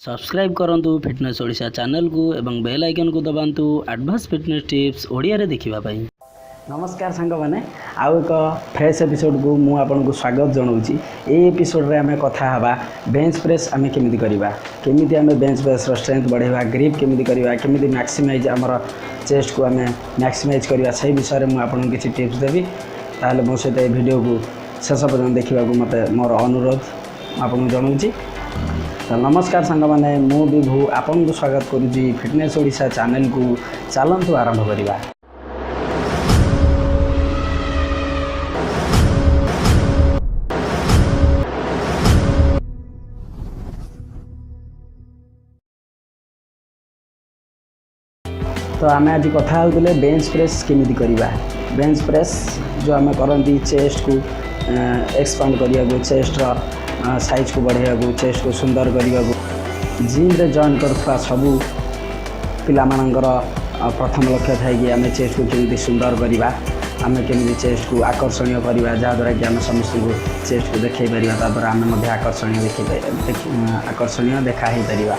Subscribe କରନ୍ତୁ fitness Odisha ଚ୍ୟାନେଲକୁ ଏବଂ ବେଲ୍ ଆଇକନ୍କୁ ଦବାନ୍ତୁ ଆଡ଼ଭାନ୍ସ ଫିଟନେସ୍ ଟିପ୍ସ ଓଡ଼ିଆରେ ଦେଖିବା ପାଇଁ। ନମସ୍କାର ସାଙ୍ଗମାନେ, ଆଉ ଏକ ଫ୍ରେଶ୍ ଏପିସୋଡ଼କୁ ମୁଁ ଆପଣଙ୍କୁ ସ୍ୱାଗତ ଜଣାଉଛି। ଏଇ ଏପିସୋଡ଼ରେ ଆମେ କଥା ହେବା ବେଞ୍ଚ ପ୍ରେସ୍ ଆମେ କେମିତି କରିବା, କେମିତି ଆମେ ବେଞ୍ଚ ପ୍ରେସ୍ର ଷ୍ଟ୍ରେନ୍ଥ ବଢ଼ାଇବା, ଗ୍ରିପ୍ କେମିତି କରିବା, କେମିତି ମ୍ୟାକ୍ସିମାଇଜ୍ ଆମର ଚେଷ୍ଟକୁ ଆମେ ମ୍ୟାକ୍ସିମାଇଜ୍ କରିବା, ସେଇ ବିଷୟରେ ମୁଁ ଆପଣଙ୍କୁ କିଛି ଟିପ୍ସ ଦେବି। ତାହେଲେ ମୋ ସହିତ ଏ ଭିଡ଼ିଓକୁ ଶେଷ ପର୍ଯ୍ୟନ୍ତ ଦେଖିବାକୁ ମୋତେ ମୋର ଅନୁରୋଧ ଆପଣଙ୍କୁ ଜଣାଉଛି। ତ ନମସ୍କାର ସାଙ୍ଗମାନେ, ମୁଁ ବିଭୁ ଆପଣଙ୍କୁ ସ୍ୱାଗତ କରୁଛି ଫିଟନେସ୍ ଓଡ଼ିଶା ଚ୍ୟାନେଲକୁ। ଚାଲନ୍ତୁ ଆରମ୍ଭ କରିବା। ତ ଆମେ ଆଜି କଥା ହେଉଥିଲେ ବେଞ୍ଚ ପ୍ରେସ୍ କେମିତି କରିବା। ବେଞ୍ଚ ପ୍ରେସ୍ ଯେଉଁ ଆମେ କରନ୍ତି ଚେଷ୍ଟକୁ ଏକ୍ସପାଣ୍ଡ କରିବାକୁ, ଚେଷ୍ଟର ସାଇଜ୍କୁ ବଢ଼ାଇବାକୁ, ଚେଷ୍ଟକୁ ସୁନ୍ଦର କରିବାକୁ, ଜିମ୍ରେ ଜଏନ୍ କରୁଥିବା ସବୁ ପିଲାମାନଙ୍କର ପ୍ରଥମ ଲକ୍ଷ୍ୟ ଥାଏ କି ଆମେ ଚେଷ୍ଟକୁ କେମିତି ସୁନ୍ଦର କରିବା, ଆମେ କେମିତି ଚେଷ୍ଟକୁ ଆକର୍ଷଣୀୟ କରିବା, ଯାହାଦ୍ୱାରା କି ଆମେ ସମସ୍ତଙ୍କୁ ଚେଷ୍ଟକୁ ଦେଖାଇ ପାରିବା, ତାଦ୍ୱାରା ଆମେ ମଧ୍ୟ ଆକର୍ଷଣୀୟ ଦେଖାଇ ଆକର୍ଷଣୀୟ ଦେଖା ହେଇପାରିବା।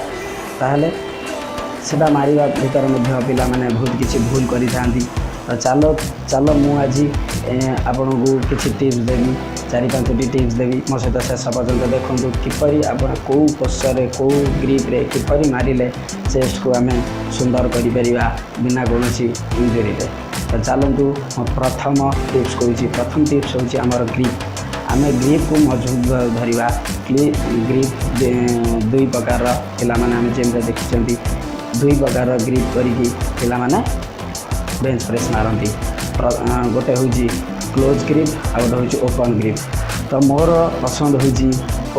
ତାହେଲେ ସେଟା ମାରିବା ଭିତରେ ମଧ୍ୟ ପିଲାମାନେ ବହୁତ କିଛି ଭୁଲ କରିଥାନ୍ତି। ତ ଚାଲ ଚାଲ, ମୁଁ ଆଜି ଆପଣଙ୍କୁ କିଛି ଟିପ୍ସ ଦେବି, ଚାରି ପାଞ୍ଚଟି ଟିପ୍ସ ଦେବି। ମୋ ସହିତ ଶେଷ ପର୍ଯ୍ୟନ୍ତ ଦେଖନ୍ତୁ, କିପରି ଆପଣ କେଉଁ ପୋଶ୍ଚରରେ, କେଉଁ ଗ୍ରିପ୍ରେ କିପରି ମାରିଲେ ଚେଷ୍ଟକୁ ଆମେ ସୁନ୍ଦର କରିପାରିବା ବିନା କୌଣସି ଇଞ୍ଜୁରିରେ। ତ ଚାଲନ୍ତୁ, ମୁଁ ପ୍ରଥମ ଟିପ୍ସ କହୁଛି। ପ୍ରଥମ ଟିପ୍ସ ହେଉଛି ଆମର ଗ୍ରିପ୍। ଆମେ ଗ୍ରିପ୍କୁ ମଜବୁତ ଧରିବା। ଗ୍ରିପ୍ ଦୁଇ ପ୍ରକାରର। ପିଲାମାନେ ଆମେ ଯେମିତି ଦେଖିଛନ୍ତି, ଦୁଇ ପ୍ରକାରର ଗ୍ରିପ୍ କରିକି ପିଲାମାନେ ବେଞ୍ଚ ପ୍ରେସ୍ ମାରନ୍ତି। ଗୋଟେ ହେଉଛି କ୍ଲୋଜ୍ ଗ୍ରିପ୍, ଆଉ ଗୋଟେ ହେଉଛି ଓପନ୍ ଗ୍ରିପ୍। ତ ମୋର ପସନ୍ଦ ହେଉଛି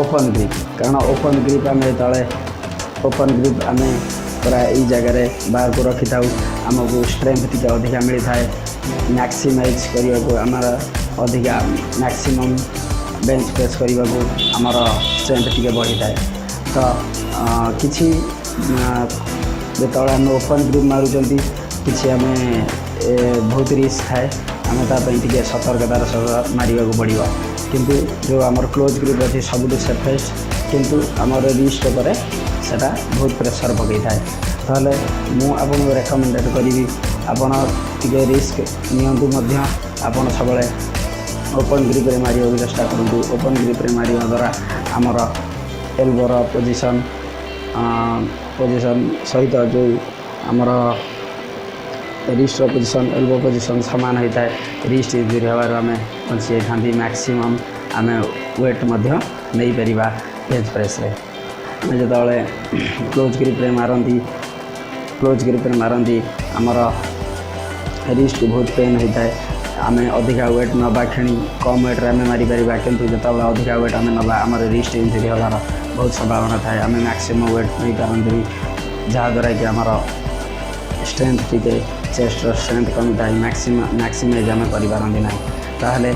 ଓପନ୍ ଗ୍ରିପ୍, କାରଣ ଓପନ୍ ଗ୍ରିପ୍ ଆମେ ଯେତେବେଳେ ଓପନ୍ ଗ୍ରିପ୍ ଆମେ ପୁରା ଏଇ ଜାଗାରେ ବାହାରକୁ ରଖିଥାଉ, ଆମକୁ ଷ୍ଟ୍ରେନ୍ଥ ଟିକେ ଅଧିକା ମିଳିଥାଏ। ମ୍ୟାକ୍ସିମାଇଜ୍ କରିବାକୁ, ଆମର ଅଧିକା ମ୍ୟାକ୍ସିମମ୍ ବେଞ୍ଚ ପ୍ରେସ୍ କରିବାକୁ ଆମର ଷ୍ଟ୍ରେନ୍ଥ ଟିକେ ବଢ଼ିଥାଏ। ତ କିଛି ଯେତେବେଳେ ଆମେ ଓପନ୍ ଗ୍ରିପ୍ ମାରୁଛନ୍ତି, କିଛି ଆମେ ବହୁତ ରିସ୍କ ଥାଏ। ଆମେ ତା ପାଇଁ ଟିକେ ସତର୍କତାର ସହ ମାରିବାକୁ ପଡ଼ିବ। କିନ୍ତୁ ଯେଉଁ ଆମର କ୍ଲୋଜ୍ ଗ୍ରିପ୍ ଅଛି, ସବୁଠୁ ସେଫେଷ୍ଟ, କିନ୍ତୁ ଆମର ରିଷ୍ଟ ଉପରେ ସେଇଟା ବହୁତ ପ୍ରେସର୍ ପକାଇଥାଏ। ତାହେଲେ ମୁଁ ଆପଣଙ୍କୁ ରେକମେଣ୍ଡେଡ଼ କରିବି, ଆପଣ ଟିକେ ରିସ୍କ ନିଅନ୍ତୁ ମଧ୍ୟ, ଆପଣ ସବୁବେଳେ ଓପନ୍ ଗ୍ରିପ୍ରେ ମାରିବାକୁ ଚେଷ୍ଟା କରନ୍ତୁ। ଓପନ୍ ଗ୍ରିପ୍ରେ ମାରିବା ଦ୍ୱାରା ଆମର ଏଲ୍ବୋର ପୋଜିସନ୍ ପୋଜିସନ୍ ସହିତ ଯେଉଁ ଆମର ରିଷ୍ଟର ପୋଜିସନ୍, ଏଲ୍ବୋ ପୋଜିସନ୍ ସମାନ ହୋଇଥାଏ। ରିଷ୍ଟ ଇଞ୍ଜୁରି ହେବାରୁ ଆମେ ବଞ୍ଚି ଯାଇଥାନ୍ତି। ମ୍ୟାକ୍ସିମମ୍ ଆମେ ୱେଟ୍ ମଧ୍ୟ ନେଇପାରିବା ବେଞ୍ଚ ପ୍ରେସ୍ରେ। ଆମେ ଯେତେବେଳେ କ୍ଲୋଜ୍ ଗ୍ରିପ୍ରେ ମାରନ୍ତି, କ୍ଲୋଜ୍ ଗ୍ରିପ୍ରେ ମାରନ୍ତି, ଆମର ରିଷ୍ଟକୁ ବହୁତ ପେନ୍ ହୋଇଥାଏ। ଆମେ ଅଧିକା ୱେଟ୍ ନେବା କ୍ଷଣି କମ୍ ୱେଟ୍ରେ ଆମେ ମାରିପାରିବା, କିନ୍ତୁ ଯେତେବେଳେ ଅଧିକା ୱେଟ୍ ଆମେ ନେବା, ଆମର ରିଷ୍ଟ ଇଞ୍ଜୁରି ହେବାର ବହୁତ ସମ୍ଭାବନା ଥାଏ। ଆମେ ମ୍ୟାକ୍ସିମମ୍ ୱେଟ୍ ନେଇପାରନ୍ତିନି, ଯାହାଦ୍ୱାରା କି ଆମର ଷ୍ଟ୍ରେନ୍ଥ ଟିକେ, ଚେଷ୍ଟର ଷ୍ଟ୍ରେନ୍ଥ କମିଥାଏ, ମ୍ୟାକ୍ସିମାଇଜ୍ ଆମେ କରିପାରନ୍ତି ନାହିଁ। ତାହେଲେ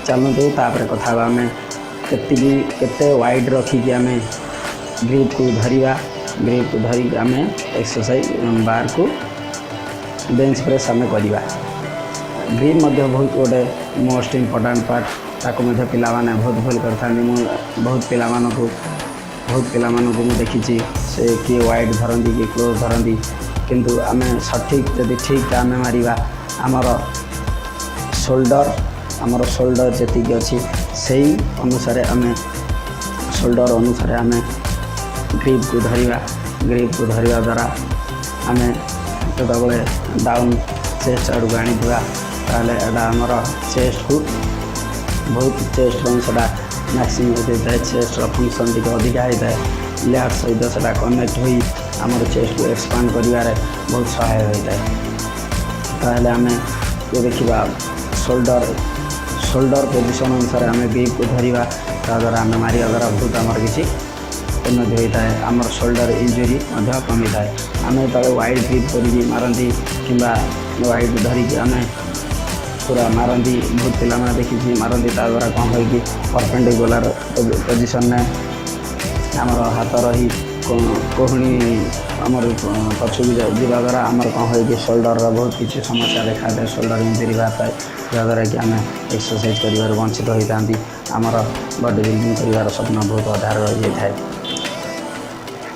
ଚାଲନ୍ତୁ, ତାପରେ କଥା ହେବା ଆମେ କେତିକି, କେତେ ୱାଇଡ଼୍ ରଖିକି ଆମେ ଗ୍ରିପ୍କୁ ଧରିବା, ଗ୍ରିପ୍କୁ ଧରିକି ଆମେ ଏକ୍ସରସାଇଜ୍ ବାରକୁ ବେଞ୍ଚ ପ୍ରେସ୍ ଆମେ କରିବା। ଗ୍ରିପ୍ ମଧ୍ୟ ବହୁତ ଗୋଟେ ମୋଷ୍ଟ ଇମ୍ପୋର୍ଟାଣ୍ଟ ପାର୍ଟ। ତାକୁ ମଧ୍ୟ ପିଲାମାନେ ବହୁତ ଭୁଲ କରିଥାନ୍ତି। ମୁଁ ବହୁତ ପିଲାମାନଙ୍କୁ ମୁଁ ଦେଖିଛି, ସେ କିଏ ୱାଇଡ଼୍ ଧରନ୍ତି, କିଏ କ୍ଲୋଜ୍ ଧରନ୍ତି। କିନ୍ତୁ ଆମେ ସଠିକ୍ ଯଦି ଠିକ୍ଟା ଆମେ ମାରିବା, ଆମର ସୋଲ୍ଡର ଯେତିକି ଅଛି, ସେଇ ଅନୁସାରେ ଆମେ ସୋଲ୍ଡର ଅନୁସାରେ ଆମେ ଗ୍ରିପ୍କୁ ଧରିବା। ଗ୍ରିପ୍କୁ ଧରିବା ଦ୍ୱାରା ଆମେ ଯେତେବେଳେ ଡାଉନ୍ ଚେଷ୍ଟ ଆଡ଼କୁ ଆଣିଥିବା, ତାହେଲେ ଏଇଟା ଆମର ଚେଷ୍ଟକୁ ବହୁତ, ଚେଷ୍ଟ ପାଇଁ ସେଇଟା ମ୍ୟାକ୍ସିମମ୍ ହୋଇଥାଏ। ଚେଷ୍ଟର ଫଙ୍କସନ୍ ଟିକେ ଅଧିକା ହୋଇଥାଏ। ଲ୍ୟାଟ୍ ସହିତ ସେଇଟା କନେକ୍ଟ ହୋଇ ଆମର ଚେଷ୍ଟକୁ ଏକ୍ସପାଣ୍ଡ କରିବାରେ ବହୁତ ସହାୟ ହୋଇଥାଏ। ତାହେଲେ ଆମେ ଦେଖିବା, ସୋଲ୍ଡର ପୋଜିସନ୍ ଅନୁସାରେ ଆମେ ଗ୍ରିପ୍କୁ ଧରିବା। ତାଦ୍ୱାରା ଆମେ ମାରିବା ଦ୍ୱାରା ବହୁତ ଆମର କିଛି ଉନ୍ନତି ହୋଇଥାଏ। ଆମର ସୋଲ୍ଡର ଇଞ୍ଜୁରି ମଧ୍ୟ କମିଥାଏ। ଆମେ ଯେତେବେଳେ ୱାଇଡ଼୍ ଗ୍ରିପ୍ କରିକି ମାରନ୍ତି କିମ୍ବା ୱାଇଡ଼୍ ଧରିକି ଆମେ ପୁରା ମାରନ୍ତି, ବହୁତ ପିଲାମାନେ ଦେଖିଛି ମାରନ୍ତି, ତା ଦ୍ୱାରା କ'ଣ ହୁଏ କି ପରପେଣ୍ଡିକୁଲାର ପୋଜିସନ୍ରେ ଆମର ହାତ ରହି କୋହୁଣି ଆମର ପଛକୁ ଯିବା ଦ୍ୱାରା ଆମର କ'ଣ ହୁଏ କି ସୋଲ୍ଡରର ବହୁତ କିଛି ସମସ୍ୟା ଦେଖାଯାଏ। ସୋଲ୍ଡର ଇଞ୍ଜୁରି ବାହାରିଥାଏ, ଯାହାଦ୍ୱାରା କି ଆମେ ଏକ୍ସରସାଇଜ୍ କରିବାରୁ ବଞ୍ଚିତ ହୋଇଥାନ୍ତି। ଆମର ବଡି ବିଲ୍ଡିଂ କରିବାର ସ୍ୱପ୍ନ ବହୁତ ଅଧାରେ ରହିଯାଇଥାଏ।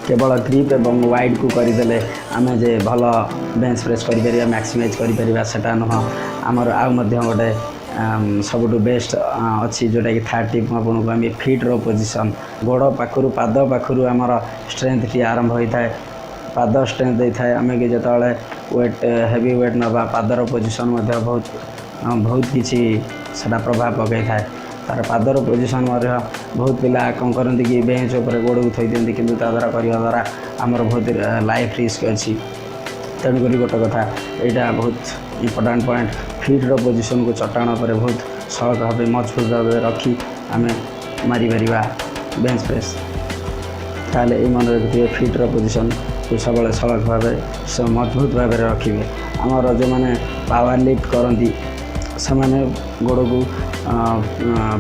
କେବଳ ଗ୍ରିପ୍ ଏବଂ ୱାଇଡ଼୍କୁ କରିଦେଲେ ଆମେ ଯେ ଭଲ ବେଞ୍ଚ ପ୍ରେସ୍ କରିପାରିବା, ମ୍ୟାକ୍ସିମାଇଜ୍ କରିପାରିବା, ସେଟା ନୁହଁ। ଆମର ଆଉ ମଧ୍ୟ ଗୋଟେ ସବୁଠୁ ବେଷ୍ଟ ଅଛି, ଯେଉଁଟାକି ଥାର୍ଡ଼ ଟିପ୍ ମୁଁ ଆପଣଙ୍କୁ ଆମେ ଫିଟ୍ର ପୋଜିସନ୍। ଗୋଡ଼ ପାଖରୁ, ପାଦ ପାଖରୁ ଆମର ଷ୍ଟ୍ରେନ୍ଥଟି ଆରମ୍ଭ ହୋଇଥାଏ। ପାଦ ଷ୍ଟ୍ରେନ୍ଥ ଦେଇଥାଏ। ଆମେ କି ଯେତେବେଳେ ୱେଟ୍, ହେଭି ୱେଟ୍ ନେବା, ପାଦର ପୋଜିସନ୍ ମଧ୍ୟ ବହୁତ ବହୁତ କିଛି ସେଟା ପ୍ରଭାବ ପକାଇଥାଏ ତା'ର ପାଦର ପୋଜିସନ୍ ମଧ୍ୟ। ବହୁତ ପିଲା କ'ଣ କରନ୍ତି କି ବେଞ୍ଚ ଉପରେ ଗୋଡ଼କୁ ଥୋଇ ଦିଅନ୍ତି, କିନ୍ତୁ ତା ଦ୍ୱାରା କରିବା ଦ୍ୱାରା ଆମର ବହୁତ ଲାଇଫ୍ ରିସ୍କ ଅଛି। ତେଣୁକରି ଗୋଟେ କଥା, ଏଇଟା ବହୁତ ଇମ୍ପୋର୍ଟାଣ୍ଟ ପଏଣ୍ଟ। ଫିଟ୍ର ପୋଜିସନ୍କୁ ଚଟାଣ ଉପରେ ବହୁତ ସଳଖ ଭାବେ, ମଜବୁତ ଭାବେ ରଖି ଆମେ ମାରିପାରିବା ବେଞ୍ଚ ପ୍ରେସ୍। ତାହେଲେ ଏଇ ମନେ ରଖିଥିବେ, ଫିଟ୍ର ପୋଜିସନ୍କୁ ସବୁବେଳେ ସଳଖ ଭାବେ, ମଜବୁତ ଭାବରେ ରଖିବେ। ଆମର ଯେଉଁମାନେ ପାୱାର ଲିଫ୍ଟ କରନ୍ତି, ସେମାନେ ଗୋଡ଼କୁ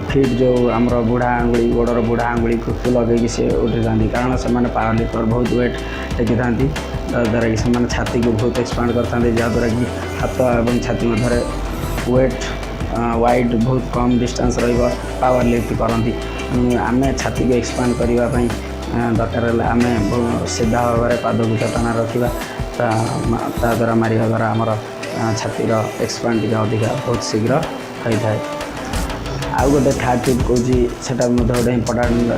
ଫିଟ୍ ଯେଉଁ ଆମର ବୁଢ଼ା ଆଙ୍ଗୁଳି, ଗୋଡ଼ର ବୁଢ଼ା ଆଙ୍ଗୁଳିକୁ ଲଗେଇକି ସେ ଉଠିଥାନ୍ତି, କାରଣ ସେମାନେ ପାୱାର ଲିଫ୍ଟର ବହୁତ ୱେଟ୍ ଟେକିଥାନ୍ତି, ଯାହାଦ୍ୱାରା କି ସେମାନେ ଛାତିକୁ ବହୁତ ଏକ୍ସପାଣ୍ଡ କରିଥାନ୍ତି, ଯାହାଦ୍ୱାରା କି ହାତ ଏବଂ ଛାତି ମଧ୍ୟରେ ୱେଟ୍ ୱାଇଡ଼ ବହୁତ କମ୍ ଡିଷ୍ଟାନ୍ସ ରହିବ। ପାୱାର ଲିଫ୍ଟ କରନ୍ତି। ଆମେ ଛାତିକୁ ଏକ୍ସପାଣ୍ଡ କରିବା ପାଇଁ ଦରକାର ହେଲେ ଆମେ ସିଧା ଭାବରେ ପାଦକୁ ଚଟାଣ ରଖିବା। ତା ଦ୍ୱାରା ମାରିବା ଦ୍ୱାରା ଆମର ଛାତିର ଏକ୍ସପାଣ୍ଡ ଟିକେ ଅଧିକା ବହୁତ ଶୀଘ୍ର ହୋଇଥାଏ। ଆଉ ଗୋଟେ ଥାର୍ଡ଼ ଟିପ୍ କହୁଛି, ସେଟା ମଧ୍ୟ ଗୋଟେ ଇମ୍ପୋର୍ଟାଣ୍ଟ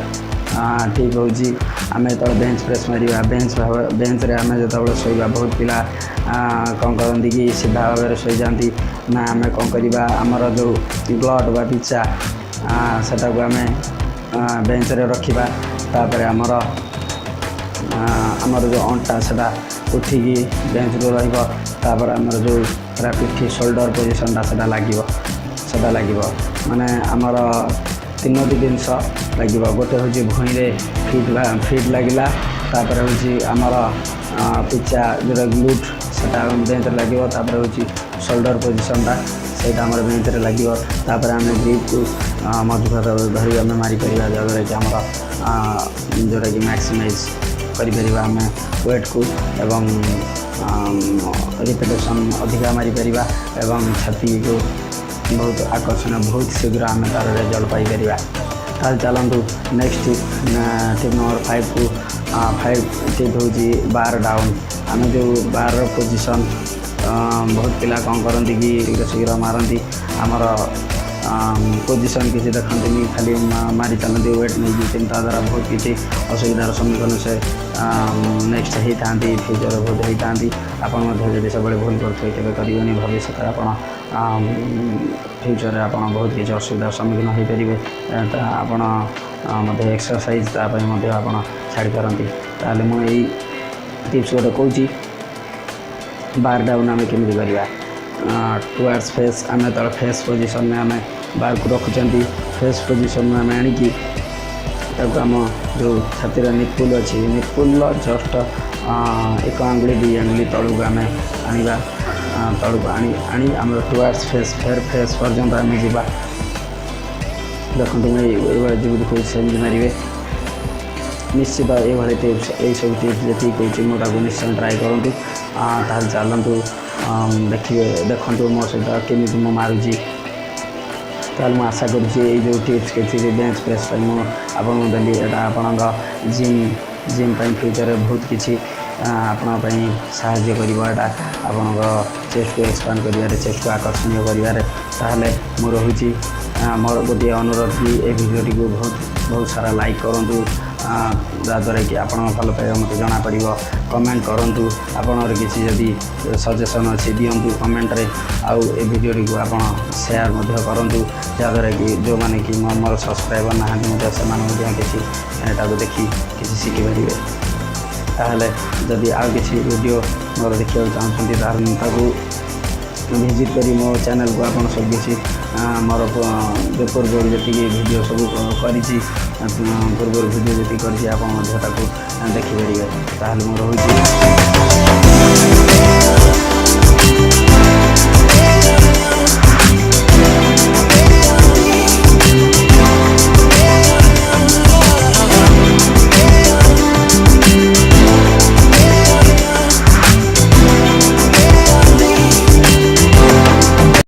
ଟିପ୍ ହେଉଛି, ଆମେ ଯେତେବେଳେ ବେଞ୍ଚ ପ୍ରେସ୍ ମାରିବା, ବେଞ୍ଚରେ ଆମେ ଯେତେବେଳେ ଶୋଇବା, ବହୁତ ପିଲା କ'ଣ କରନ୍ତି କି ସିଧା ଭାବରେ ଶୋଇଯାଆନ୍ତି ନା। ଆମେ କ'ଣ କରିବା, ଆମର ଯେଉଁ ଗ୍ଲଟ୍ ବା ପିଚା, ସେଟାକୁ ଆମେ ବେଞ୍ଚରେ ରଖିବା। ତାପରେ ଆମର ଯେଉଁ ଅଣ୍ଟା, ସେଟା ଉଠିକି ବେଞ୍ଚରୁ ରହିବ। ତାପରେ ଆମର ଯେଉଁ ପୁରା ପିଠି, ସୋଲ୍ଡର ପୋଜିସନ୍ଟା ସେଟା ଲାଗିବ। ମାନେ ଆମର ତିନୋଟି ଜିନିଷ ଲାଗିବ। ଗୋଟେ ହେଉଛି ଭୁଇଁରେ ଫିଟ୍ ଲାଗିଲା, ତାପରେ ହେଉଛି ଆମର ପିଚା ଯେଉଁଟା ଗ୍ଲୁଟ୍, ସେଟା ବେଞ୍ଚରେ ଲାଗିବ, ତାପରେ ହେଉଛି ସୋଲ୍ଡର ପୋଜିସନ୍ଟା, ସେଇଟା ଆମର ବେଞ୍ଚରେ ଲାଗିବ। ତାପରେ ଆମେ ଗ୍ରିପ୍କୁ ମଜବୁତ ଭାବରେ ଧରି ଆମେ ମାରିପାରିବା, ଯାହାଦ୍ୱାରା କି ଆମର ଯେଉଁଟାକି ମ୍ୟାକ୍ସିମାଇଜ୍ କରିପାରିବା ଆମେ ୱେଟ୍କୁ ଏବଂ ରିପିଟେସନ୍ ଅଧିକା ମାରିପାରିବା ଏବଂ ଛାତିକୁ ବହୁତ ଆକର୍ଷଣୀୟ, ବହୁତ ଶୀଘ୍ର ଆମେ ତା'ର ରେଜଲ୍ଟ ପାଇପାରିବା। ତାହେଲେ ଚାଲନ୍ତୁ ନେକ୍ସଟ ଟିପ୍, ଟିପ୍ ନମ୍ବର 5କୁ। 5 ଟିପ୍ ହେଉଛି ବାର ଡାଉନ୍। ଆମେ ଯେଉଁ ବାରର ପୋଜିସନ୍, ବହୁତ ପିଲା କ'ଣ କରନ୍ତି କି ଶୀଘ୍ର ଶୀଘ୍ର ମାରନ୍ତି, ଆମର ପୋଜିସନ୍ କିଛି ଦେଖନ୍ତିନି, ଖାଲି ମାରି ଚାଲନ୍ତି ୱେଟ୍ ନେଇକି। କିନ୍ତୁ ତା ଦ୍ୱାରା ବହୁତ କିଛି ଅସୁବିଧାର ସମ୍ମୁଖୀନ ସେ ନେକ୍ସଟ ହେଇଥାନ୍ତି, ଫ୍ୟୁଚରରେ ବହୁତ ହେଇଥାନ୍ତି। ଆପଣ ମଧ୍ୟ ଯଦି ସବୁବେଳେ ଭୁଲ କରୁଥିବେ, କେବେ କରିବେନି। ଭବିଷ୍ୟତରେ ଆପଣ ଫ୍ୟୁଚରରେ ଆପଣ ବହୁତ କିଛି ଅସୁବିଧାର ସମ୍ମୁଖୀନ ହୋଇପାରିବେ। ତ ଆପଣ ମଧ୍ୟ ଏକ୍ସରସାଇଜ୍ ତା ପାଇଁ ମଧ୍ୟ ଆପଣ ଛାଡ଼ିପାରନ୍ତି। ତାହେଲେ ମୁଁ ଏଇ ଟିପ୍ସ ଗୋଟେ କହୁଛି, ବାର ଡାଉନ୍ ଆମେ କେମିତି କରିବା। ଟୁୱାର୍ଡ଼ସ୍ ଫେସ୍, ଆମେ ଯେତେବେଳେ ଫେସ୍ ପୋଜିସନ୍ରେ ଆମେ ବାରକୁ ରଖୁଛନ୍ତି, ଫେସ୍ ପୋଜିସନ୍ରୁ ଆମେ ଆଣିକି ତାକୁ ଆମ ଯେଉଁ ଛାତିର ନିପୁଲ ଅଛି, ନିପୁଲର ଜଷ୍ଟ ଏକ ଆଙ୍ଗୁଳି, 2 ଆଙ୍ଗୁଳି ତଳକୁ ଆମେ ଆଣିବା। ତଳକୁ ଆଣି ଆଣି ଆମର ଟୁୱାର୍ଡ଼ସ୍ ଫେସ୍, ଫେର୍ ଫେସ୍ ପର୍ଯ୍ୟନ୍ତ ଆମେ ଯିବା। ଦେଖନ୍ତୁ, ମୁଁ ଏଇଭଳି ଯେମିତି କହୁଛି ସେମିତି ମାରିବେ। ନିଶ୍ଚିତ ଏଇଭଳି ଟିପ୍ସ, ଏଇସବୁ ଟିପ୍ସ ଯେତିକି କହୁଛି ମୁଁ, ତାକୁ ନିଶ୍ଚୟ ଟ୍ରାଏ କରନ୍ତୁ। ତାହେଲେ ଚାଲନ୍ତୁ ଦେଖିବେ, ଦେଖନ୍ତୁ ମୋ ସହିତ କେମିତି ମୁଁ ମାରୁଛି। ତାହେଲେ ମୁଁ ଆଶା କରୁଛି ଏଇ ଯେଉଁ ଟିପ୍ସ କିଛି ବେଞ୍ଚ ପ୍ରେସ୍ ପାଇଁ ମୁଁ ଆପଣଙ୍କୁ ଦେଲି, ଏଇଟା ଆପଣଙ୍କ ଜିମ୍ ପାଇଁ ଫ୍ୟୁଚରରେ ବହୁତ କିଛି ଆପଣଙ୍କ ପାଇଁ ସାହାଯ୍ୟ କରିବ। ଏଇଟା ଆପଣଙ୍କ ଚେଷ୍ଟକୁ ଏକ୍ସପାଣ୍ଡ କରିବାରେ, ଚେଷ୍ଟକୁ ଆକର୍ଷଣୀୟ କରିବାରେ। ତାହେଲେ ମୁଁ ରହୁଛି। ମୋର ଗୋଟିଏ ଅନୁରୋଧ କି ଏ ଭିଡ଼ିଓଟିକୁ ବହୁତ ବହୁତ ସାରା ଲାଇକ୍ କରନ୍ତୁ, ଯାହାଦ୍ୱାରା କି ଆପଣଙ୍କ ଭଲ ପାଇବା ମୋତେ ଜଣାପଡ଼ିବ। କମେଣ୍ଟ କରନ୍ତୁ, ଆପଣଙ୍କର କିଛି ଯଦି ସଜେସନ୍ ଅଛି ଦିଅନ୍ତୁ କମେଣ୍ଟରେ। ଆଉ ଏ ଭିଡ଼ିଓଟିକୁ ଆପଣ ସେୟାର ମଧ୍ୟ କରନ୍ତୁ, ଯାହାଦ୍ୱାରା କି ଯେଉଁମାନେ କି ମୋର ସବସ୍କ୍ରାଇବର୍ ନାହାନ୍ତି ମଧ୍ୟ, ସେମାନେ ମଧ୍ୟ କିଛି ଏଟାକୁ ଦେଖି କିଛି ଶିଖିପାରିବେ। ତାହେଲେ ଯଦି ଆଉ କିଛି ଭିଡ଼ିଓ ମୋର ଦେଖିବାକୁ ଚାହୁଁଛନ୍ତି, ତାହେଲେ ମୁଁ ତାକୁ ଭିଜିଟ୍ କରି ମୋ ଚ୍ୟାନେଲକୁ ଆପଣ ସବୁ କିଛି ମୋର ଯେଉଁ ପୂର୍ବରୁ ଯେତିକି ଭିଡ଼ିଓ ସବୁ କରିଛି, ପୂର୍ବରୁ ଭିଡ଼ିଓ ଯେତିକି କରିଛି, ଆପଣ ମଧ୍ୟ ତାକୁ ଦେଖିପାରିବେ। ତାହେଲେ ମୁଁ ରହୁଛି।